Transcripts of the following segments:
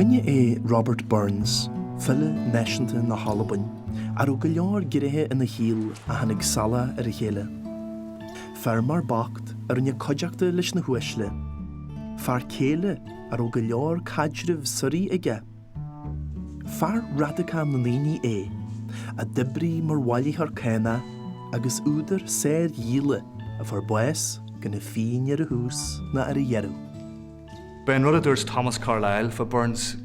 Ba dhuine é Robert Burns, file náisiúnta na hAlbain, a raibh go leor gnéithe ina shaol a tháinig salach ar a chéile. Feirmeoir bocht a rinne cuideachta leis na huaisle. Fear céile a raibh go leor caidreamh suirí aige. Fear radacach na ndaoine é, a d'oibrigh mar bhailitheoir cánach agus údar sárdhíola a fuair bás gan a phingin ar a thús ná ar a dheireadh. B'é an rud a dúirt Thomas Carlyle fá Burns,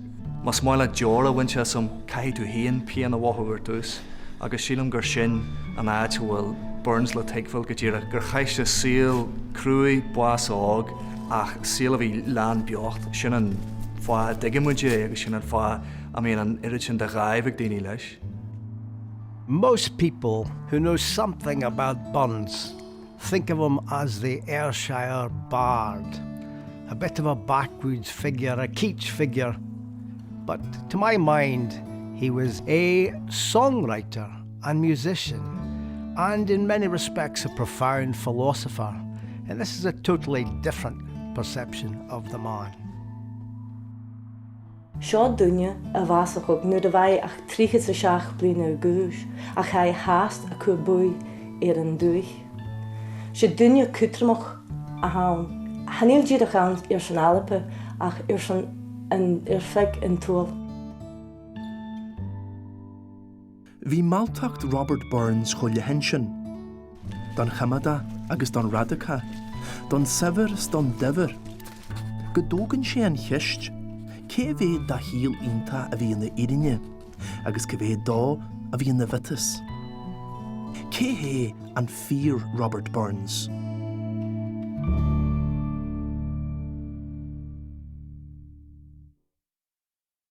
Más maith leat deora a bhaint asam, caithfidh tú féin pian a mhothú ar dtús. Agus sílim gur sin an áit a bhfuil Burns le tuigbheáil go díreach, gur chaith sé saol cruaidh, bás óg, ach saol a bhí lán beocht. Sin an fáth a dtuigeann muid é agus sin an fáth a mbíonn an oiread sin de dháimh ag daoine leis. Most people who know something about Burns think of him as the Ayrshire bard, a bit of a backwoods figure, a kitsch figure, but to my mind he was a songwriter and musician and in many respects a profound philosopher and this is a totally different perception of the man. Seo duine a bhásaigh nuair a bhaí ach 37 bliana dh'aois ach tha e thàst a' cur buaidh air an dùthaich. 'Sé duine cútramach a tha ann. Chan eil dìreach ann air son Alba ach air son an ar feadh an tsaoil. Bhí mealltacht Robert Burns chomh leathan sin, don choimeádach agus don radacach, don saibhir is don daibhir, go dtógann sé an cheist, cé mhéad dá shaol iontach a bhí ina fhírinne agus cá mhéad dó a bhí ina mhiotas? Cé hé an fíor-Robert Burns?